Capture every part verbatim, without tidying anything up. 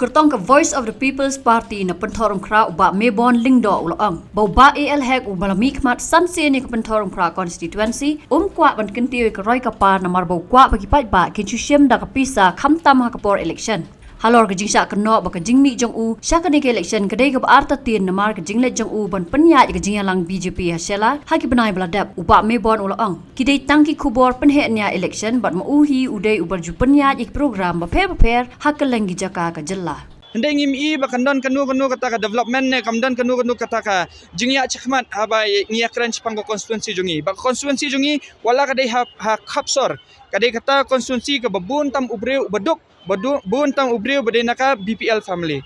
Kyrtong ka Voice of the People's Party na Pynthorumkhrah, u Bah Maybon Lyngdoh, u la ong ba u Bah A L Hek, uba la mihkhmat san sien ïa ka Pynthorumkhrah constituency, um kwah ban kyntiew ïa ka roi ka par namar ba u kwah ba ki paidbah kin shu shim da ka pisa khamtam ha ka por election. Halor ka jingshah kynnoh ba ka jingmih jong u sha kane ka election ka dei kaba artatien namar ka jingleit jong u ban pynïaid ïa ka jingïalang B J P ha Shella ha ki bnai ba la dep, u Bah Maybon u la ong, ki dei tang ki khubor pynheh nia election bad ma u hi u dei uba ju pynïaid ïa ki program bapher bapher ha kylleng ki jaka ka jylla. Hynrei ngim i ba kan don kano kano kata ka development ne kam don kano kano kata ka jingïaid shakhmat haba ngi ïakren shaphang ka constituency jong ngi. Ba ka constituency jong ngi wat la ka dei ha, ha Khapsor, ka dei kata constituency kaba bun tam u briew uba duk, ba du-, bun tam u briew ba dei na ka B P L family.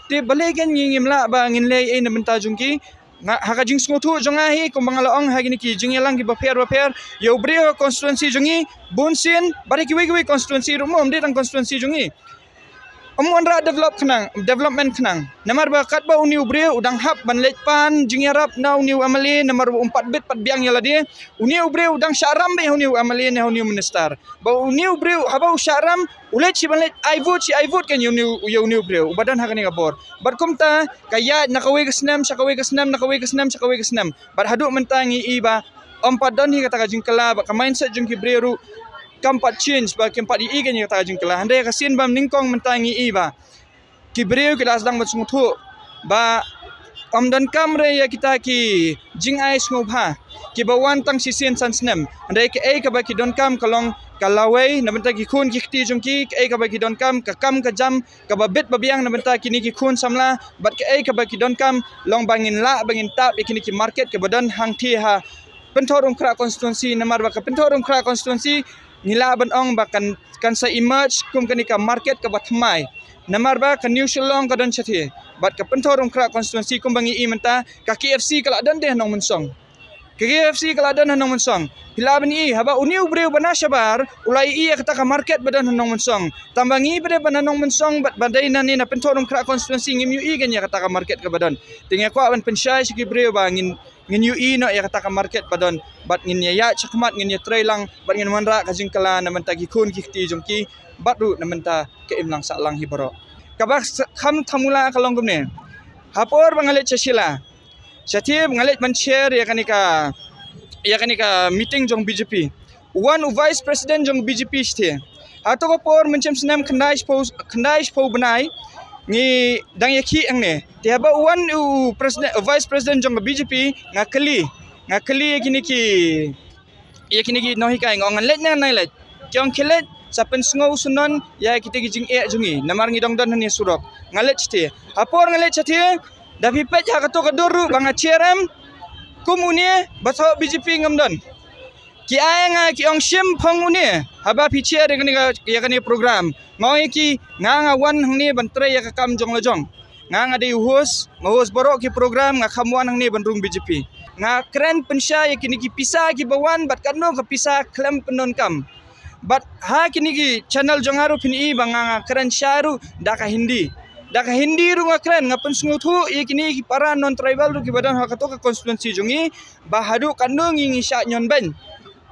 Te balei kan ngi ngim lah ba ngin leh ei na bynta jong ki? Nga, ha ka jingsngewthuh jong nga hi, kumba nga la ong ha kine ki jingïalang kiba pher ba pher, ïa u briew ha constituency jong ngi bun sien, bad ha kiwei kiwei constituency ruh mo, ym dei tang constituency jong ngi, ym wanrah develop khnang, development khnang. Namar ba katba une u briew u dang hap ban leit pan jingïarap na une u M L A, namar ba um pat bit pat biang ïa lade, une u briew u dang shah ram beit ha une u M L A ne ha une u minister. Ba une u briew haba u shah ram, u leit shi ban leit ai vote shi ai vote kan ïa une u, ïa une u briew uba don ha kane ka bor. Bad kumta ka ïaid na kawei ka snem sha kawei ka snem, na kawei ka snem sha kawei ka snem. Bad haduh mynta ngi i ba ym pat don hi kata ka jingkylla, bad ka mindset jong ki briew ruh kam pat change, ba kim pat i kan ïa kata ka jingkylla. Hynrei ka sien ba nyngkong mynta ngi i ba ki briew ki la sdang ban sngewthuh ba ym donkam re ïa kita ki jingai sngewbha kiba wan tang shisien san snem. Hynrei kaei kaba ki donkam ka long ka lawei na bynta ki khun ki kti jong ki, kaei kaba ki donkam ka kam ka jam kaba bit ba biang na bynta kine ki khun samla, bad kaei kaba ki donkam long ba ngin lah ba ngin tap ïa kine ki market kiba don hangthie ha Pynthorumkhrah constituency, namar ba ka Pynthorumkhrah constituency ngi lah ban ong ba kan, kan sa emerge kum kane ka market kaba thymmai. Namar ba ka New Shillong ka don shathie, bad ka Pynthorumkhrah constituency kumba ngi i mynta, ka K F C ka la don de ha Nongmynsong. Ka K F C ka la don ha Nongmynsong. Phi lah ban i haba une u briew ba na shabar u la i ïa kata ka market ba don ha Nongmynsong. Tangba ngi ba dei ba na Nongmynsong bad ba dei na ne na Pynthorumkhrah constituency ngim ïohi kan ïa kata ka market kaba don. Te nga kwah ban pynshai sha ki briew ba ngin, ngin ïohi noh ïa kata ka market ba don, bad ngin ïa ïaid shakhmat, ngin ïa trei lang, bad ngin wanrah ka jingkylla na bynta ki khun ki kti jong ki, bad ruh na bynta ka imlang sahlang hi baroh. Kaba s-, kham thamula ka long kumne. Ha por ba nga leit sha Shella, shathie nga leit ban share ïa kane ka, ïa kane ka meeting jong B J P. U wan u vice president jong B J P shathie. Hato ka por mynshem snem khyndai shiphew, khyndai shiphew bnai ngi dang ïakhih hangne. Te haba u wan u president, u vice president jong B J P, nga kylli, nga kylli ïa kine ki, ïa kine ki nonghikai, nga ong ngan leit ne ngan ym leit. Ki ong khie leit, sa pynsngew sngewsih ïa kita ki jingeh jong ngi, namar ngi dang don hangne surok. Nga leit shathie. Ha por nga leit shathie, da phi peit ha kato ka dur ruh ba nga chair em, kum une ba thoh B J P ngam don. Ki ai nga ki ong shim phong une haba phi chair ïa kane ka, ïa kane program. Nga ong ïa ki, nga, nga wan hangne ban trei ïa ka kam jong la jong. Nga, nga dei u host, nga host baroh ki program, nga kham wan hangne ban rung B J P. Nga kren pynshai ïa kine ki pisa kiba wan bad katno ka pisa khlem pyndonkam. Bad ha kine ki channel jong nga ruh phin i ba nga, nga kren shai ruh da ka Hindi. Da ka Hindi ruh nga kren, nga pynsngewthuh ïa kine ki para non tribal ruh kiba don ha kato ka constituency jong ngi, ba haduh katno ngi, ngi shah ñion beiñ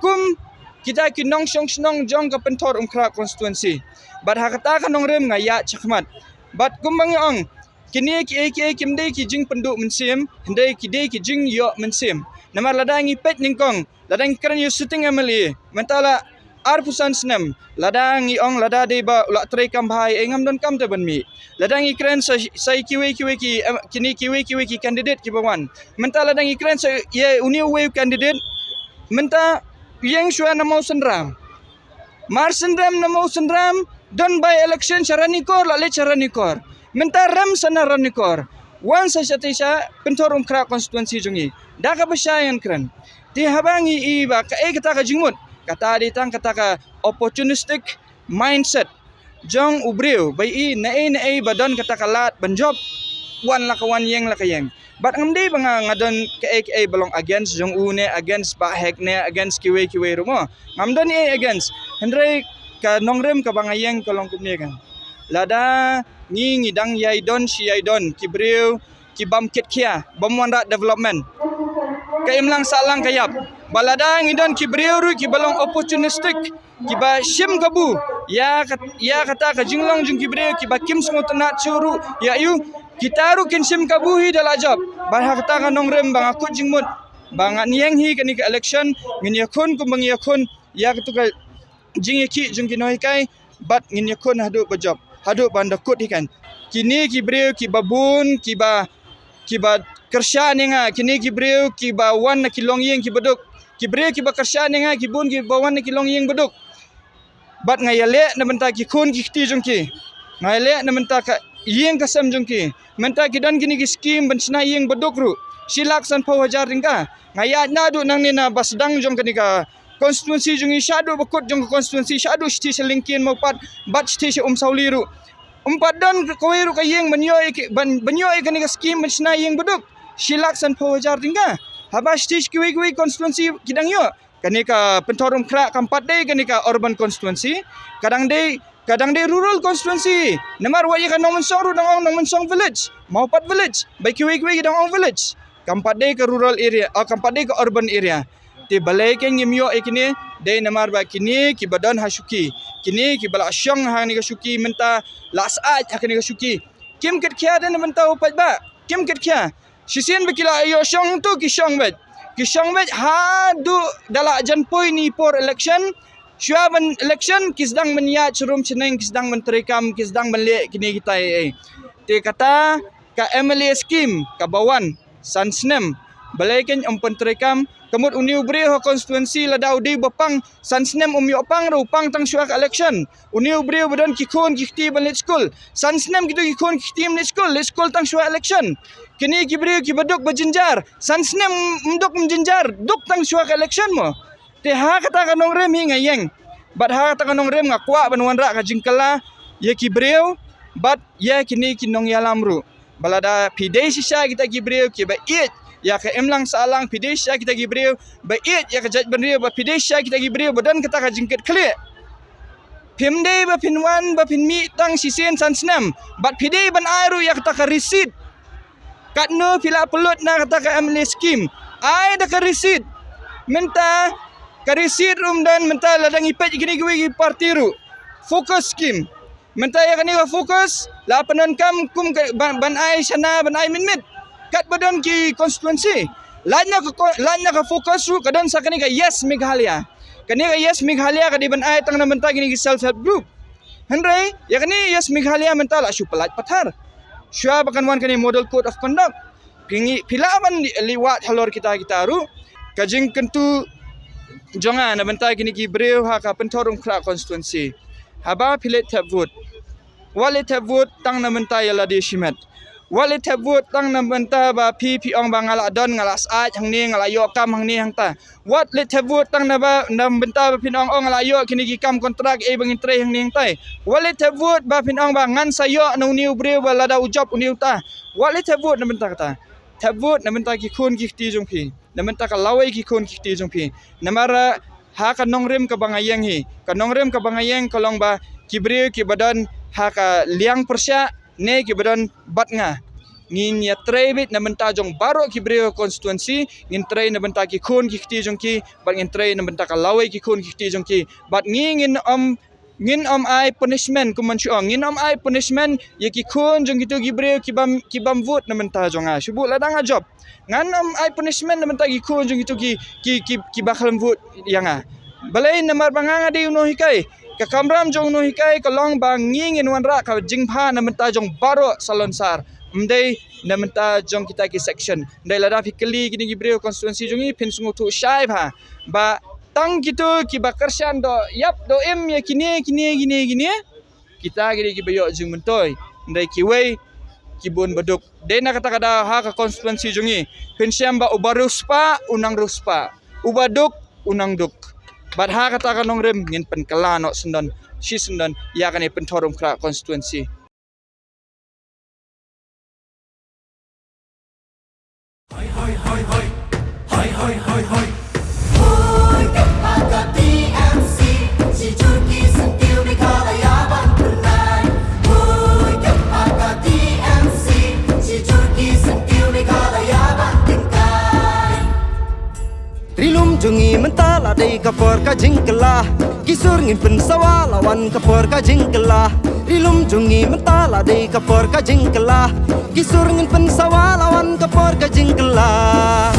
kum kita ki nongshong shnong jong ka Pynthorumkhrah constituency. Bad ha kata ka nongrim nga ïaid shakhmat. Bad kumba ngi ong, kine kiei kiei kim dei ki jingpynduh mynsiem, hynrei ki dei ki jingïoh mynsiem. Namar lada ngi peit nyngkong, lada ngi kren ïa u sitting M L A, mynta la arphew san snem, lada ngi ong lada dei ba u la trei kam bha, eh, ngam donkam te ban mih. Lada ngi kren sa, sa kiwei kiwei ki, em, kine kiwei kiwei ki candidate kiba wan. Mynta lada ngi kren sa ïa une uwei u candidate, mynta ïeng shuwa na Mawsynram. Marsynram na Mawsynram, don by election sha Ranikor, la leit sha Ranikor. Mynta rem sa na Ranikor, wan sa shatei sha Pynthorumkhrah constituency jong ngi. Da kaba shai ngan kren. Te haba ngi i ba kaei kata ka jingmut, kata dei tang kata ka opportunistic mindset jong u briew, ba i naei naei ba don kata ka lad ban jop, wan la ka wan, ïeng la ka ïeng. Bad ngam dei ba nga, nga don kaei kaei ba long against jong u ne against Bah Hek ne against kiwei kiwei ruh mo. Ngam don ei against. Hynrei ka nongrim kaba nga ïeng ka long kumne kan. Lada ngi, ngi dang ïai don shi ïai don ki briew ki bym kit khia, bym wanrah development, ka imlang sahlang ka ïap. Ba lada ngi don ki briew ruh kiba long opportunistic, kiba shim kabu, Ïa kat-, ïa kata ka jinglong jong ki briew kiba kim sngewtynnad shuh ruh ïa u, kita ruh kin shim kabu hi da la jop. Bad ha kata ka nongrim ba nga kut jingmut ba ngan ïeng hi kane ka election, ngin ïakhun kumba ngi ïakhun ïa katu ka jingïakhih jong ki nonghikai, bad ngin ïakhun haduh ba jop, haduh ban da kut hi kan. Kine ki briew kiba bun, kiba, kiba kyrshan ïa nga, kine ki briew kiba wan na ki longïing kiba duk, ki briew kiba kyrshan ïa nga, ki bun kiba wan na ki longïing ba duk. Bad nga ïaleh na bynta ki khun ki kti jong ki. Nga ïaleh na bynta ka ïing ka sem jong ki. Mynta ki don kine ki skim ban shna ïing ba duk ruh, shi lak sanphew hajar tyngka. Nga ïaid naduh nangne na ba sdang jong kane ka constituency jong ngi, shaduh ba kut jong ka constituency, shaduh shithi sha Lyngkien Mawpat bad shithi sha Umsawli ruh. Ym pat don kawei ruh ka ïing ban ïoh ïa ki, ban, ban ïoh ïa kane ka skim ban shna ïing ba duk, shi lak sanphew hajar tyngka. Haba shithi sha kiwei kiwei constituency ki dang ïoh. Kane ka Pynthorumkhrah kam pat dei kane ka urban constituency. Ka dang dei, ka dang dei rural constituency. Namar wat ïa ka Nongmynsong ruh dang ong Nongmynsong village, Mawpat village, bad kiwei kiwei ki dang ong village. Kam pat dei ka rural area, ah, kam pat dei ka urban area. Te balei ke ngim ïoh ïa kine? Dei namar ba kine kiba don ha shuki, kine kiba la shong ha kane ka shuki mynta, la sah ha kane ka shuki, kim kit khia de na bynta u paidbah. Kim kit khia. Shisien ba ki la ïoh shong tu ki shong beit. Ki shong beit haduh da la jan poi ni por election. Shuwa ban election ki sdang ban ïaid sharum shaneng, ki sdang ban treikam, ki sdang ban leh kine kita ei ei. Te kata ka M L A scheme kaba wan san snem. Balei kein ym pyntreikam? Ka mut une u briew ha constituency lada u dei ba pang, san snem um ïoh pang ruh, pang tang shuwa ka election. Une u briew ba don ki khun ki kti ban leit skul, san snem kito ki khun ki kti ban leit skul, leit skul tang shuwa election. Kine ki briew kiba duk ba jynjar, san snem ym duk ym jynjar, duk tang shuwa ka election mo. Te ha kata ka nongrim hi nga ïeng. Bad ha kata ka nongrim nga kwah ban wanrah ka jingkylla ïa ki briew bad ïa kine ki nongïalam ruh. Ba lada phi dei shisha kita ki briew kiba ïeit ïa ka imlang sahlang, phi dei shisha kita ki briew ba ïeit ïa ka jaitbynriew, ba phi dei shisha kita ki briew ba don kata ka jingkitkhlieh. Phim dei ba phin wan ba phin mih tang shisien san snem, bad phi dei ban ai ruh ïa kata ka receipt. Katno phi la pynlut na kata ka M L A scheme, ai da ka receipt. Mynta ka receipt ruh ym don, mynta lada ngi peit kine kiwei ki party ruh, focus scheme. Mynta ïa kane ka focus la pyndonkam kum ka ban, ban ai shana, ban ai mynmiet. Katba don ki constituency, lait na ka ko-, lait na ka focus ruh ka don sa kane ka Yes Meghalaya. Kane ka Yes Meghalaya ka dei ban ai tang na bynta kine ki self help group. Hynrei ïa kane Yes Meghalaya mynta la shu pyllait pathar. Shuwa ba kan wan kane model code of conduct, phi ngi, phi lah ban li-, leit wad halor kita kita ruh. Ka jingkyntu jong nga na bynta kine ki briew ha ka Pynthorumkhrah constituency, haba phi leit thep vote, wat leit thep vote tang na bynta ïa lade shimet. Wat leit thep vote tang na bynta ba phi, phi ong ba nga la don, nga la sah hangne, nga la ïoh kam hangne hangta. Wat leit thep vote tang na ba, na bynta ba phin ong, ong nga la ïoh kine ki kam kontrak ei ba ngin trei hangne hangtai. Wat leit thep vote ba phin ong ba ngan sa ïoh na une u briew ba lada u jop une uta. Wat leit thep vote na bynta kata. Thep vote na bynta ki khun ki kti jong phi, na bynta ka lawei ki khun ki kti jong phi. Namar, ah, ha ka nongrim kaba nga ïeng hi, ka nongrim kaba nga ïeng ka long ba ki briew kiba don ha ka liang pyrshah ne kiba don bad nga, ngin ïatrei beit na bynta jong baroh ki briew constituency, ngin trei na bynta ki khun ki kti jong ki, bad ngin trei na bynta ka lawei ki khun ki kti jong ki. Bad ngi ngin ym, ngin ym ai punishment, kum ban shu ong, ngin ym ai punishment ïa ki khun jong kito ki briew ki bym, ki bym vote na bynta jong nga. Shu buh lada nga jop, ngan ym ai punishment na bynta ki khun jong kito ki, ki, ki, kiba khlem vote ïa nga. Balei? Namar ba nga, nga dei u nonghikai. Ka kamram jong u nonghikai ka long ba ngi ngin wanrah ka jingbha na bynta jong baroh salonsar, ym dei na bynta jong kita ki section. Ym dei lada phi kylli kine ki briew constituency jong ngi, phin sngewthuh shai bha ba tang kito kiba kyrshan doh ïap doh im ïa kine, kine, kine, kine, kita ki dei kiba ïoh jingmyntoi. Ym dei kiwei ki bun ba duk. Dei na kata ka daw ha ka constituency jong ngi, phin shem ba uba riewspah u nang riewspah, uba duk u nang duk. Bad ha kata ka nongrim ngin pynkylla noh syndon shi syndon ïa kane Pynthorumkhrah constituency. Ri lum jong ngi mynta la dei Ka por ka jingkylla, ki sur ngin pynsawa la wan ka por ka jingkylla. Ri lum jong ngi mynta la dei ka por ka jingkylla. Ki sur ngin pynsawa la wan ka por ka jingkylla.